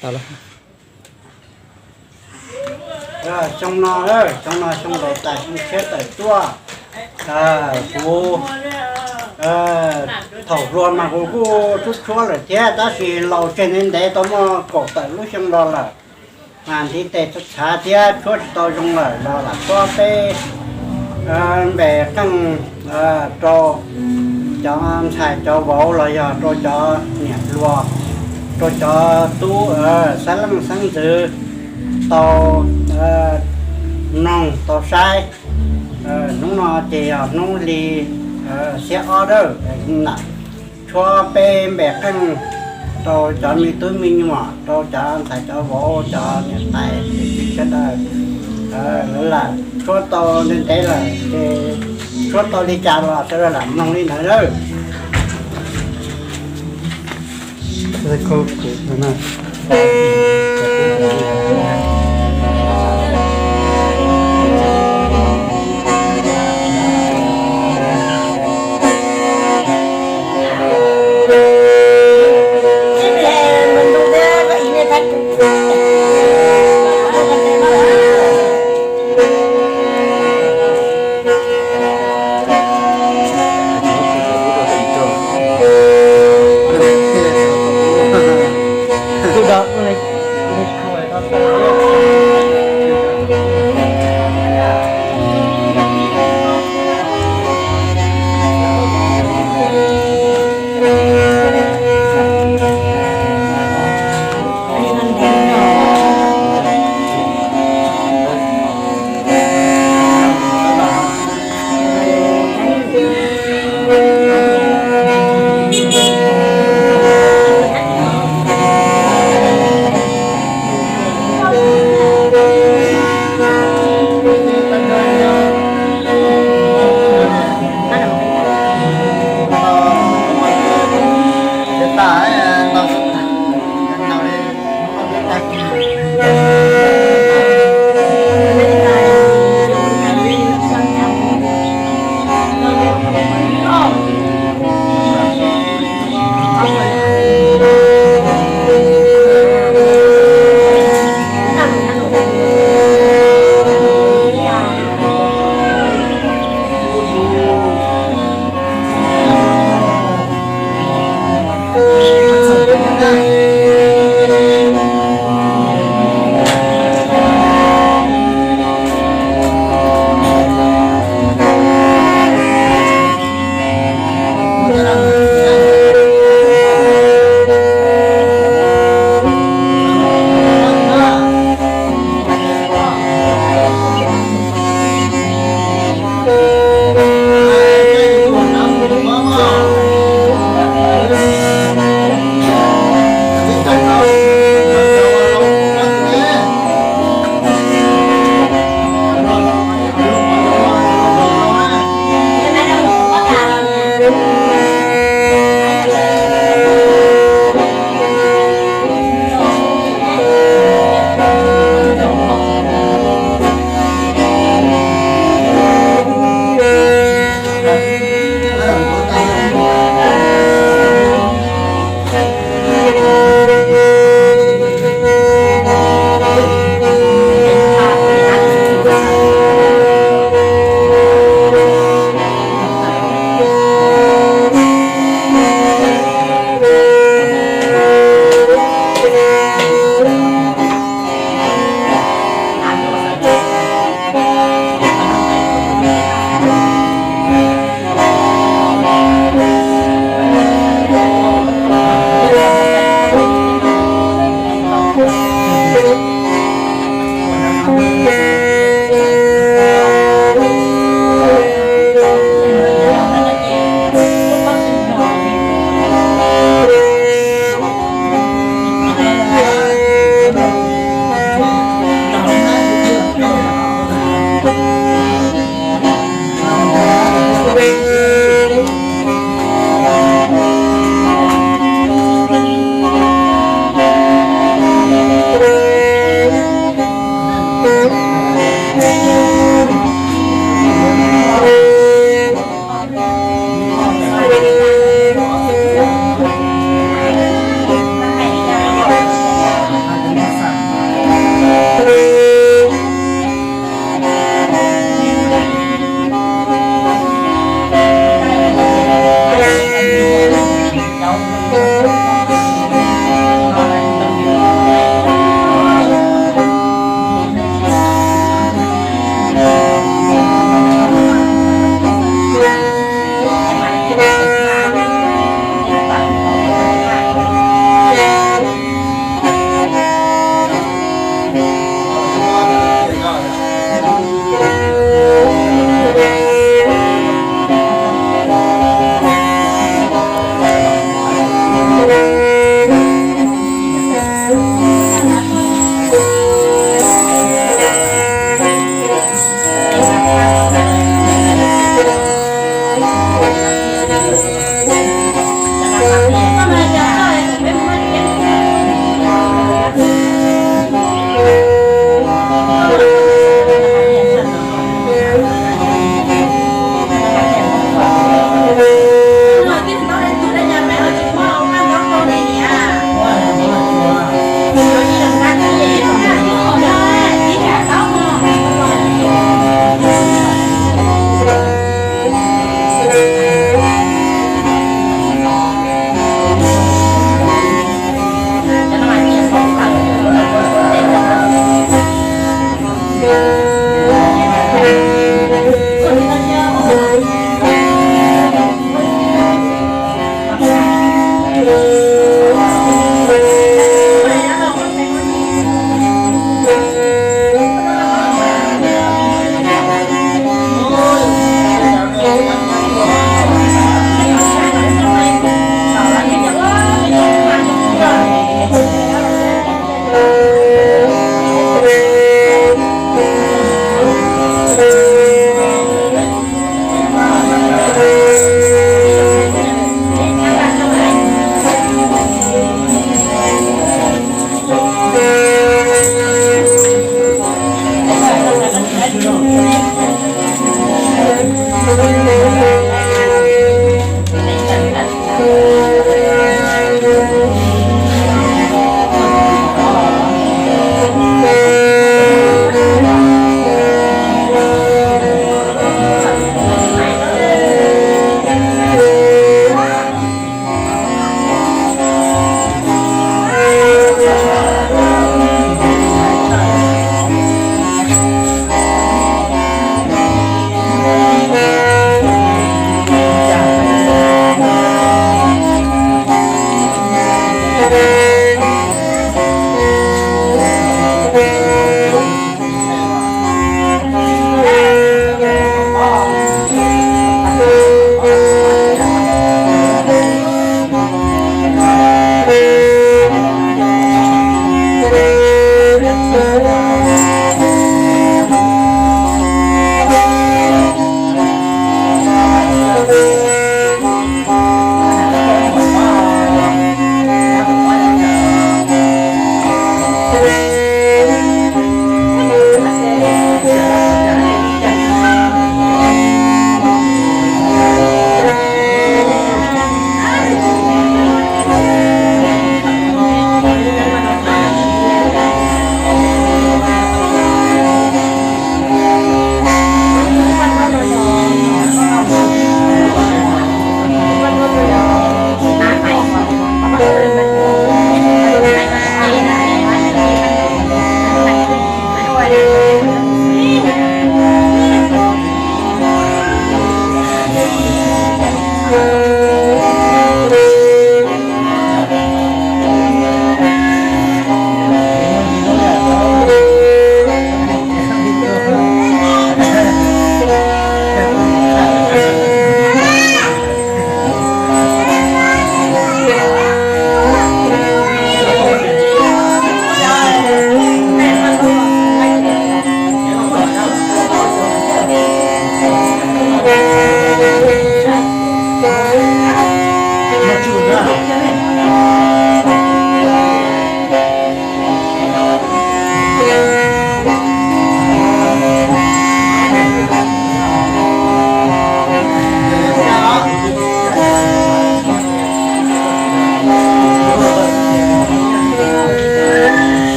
Xyoo no, xyoo no xyoo laus tas xyoo tshiab tawm tuaj, kuv thaum hluas mas kuv kuj tshuab tshuab lawm thiab, tab sis laus tseg ntev ntev tau muaj kaum tawm lub xyoo los lawm, mas ntiv tes tshav thiab tshuab tsis tau zoo lawm los lam tshuab peb npe qeej rau cov ntxhais cov vauv los yog rau cov niam hluas, rau cov tub xeeb leej xeeb ntxwv tau mloog tau saib. Hnub no ces yog hnub hli xiab ob dawb, tshuab peb npe qeej rau cov me tub me nyuam, rau cov ntxhais cov vauv, cov niam tais sawv daws. Lawv lam tshuab tau ntev ntev lawm ces tshuab tau li cas los sawv daws lam mloog li ntawd lawm. Tus dog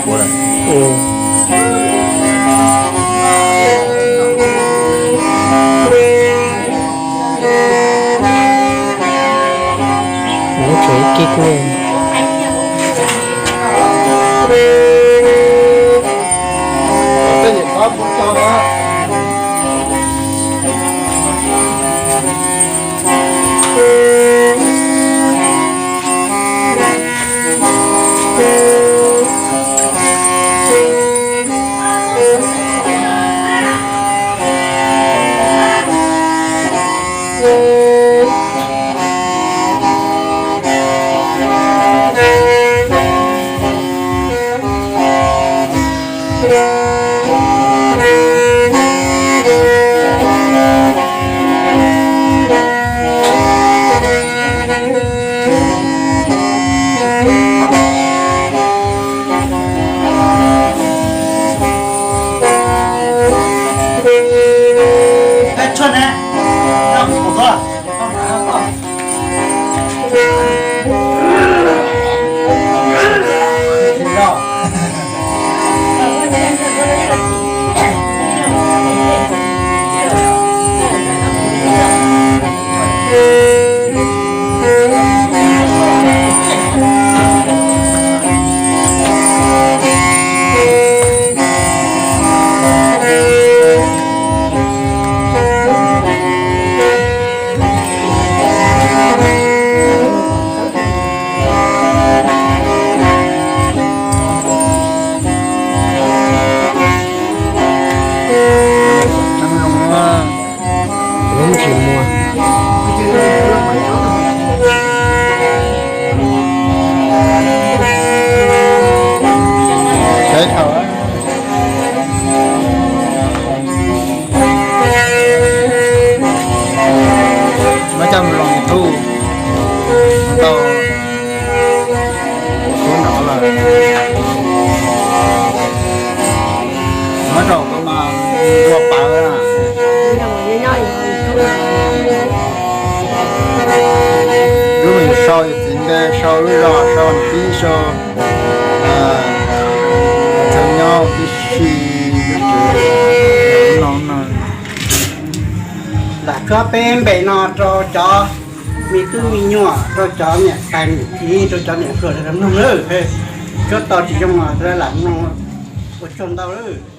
Ua lawm. Ua tsev ib kib kuj. Lub tsis muaj. Muab coj mus los YouTube tau. Kuv nov lawm. Muab rau kuv mas ua pawg na. Lub me nyuam sau yus txiv npe, sau lub zos, sau tib, sau chaw nyob tib si. Lam tsuab peb npe no rau cov me tub me nyuam, rau cov niam tais niam txiv, rau cov niam hluas sawv daws mloog lawm. Tsuab tau tsis zoo los lam mloog, ua tsaug ntau lawm.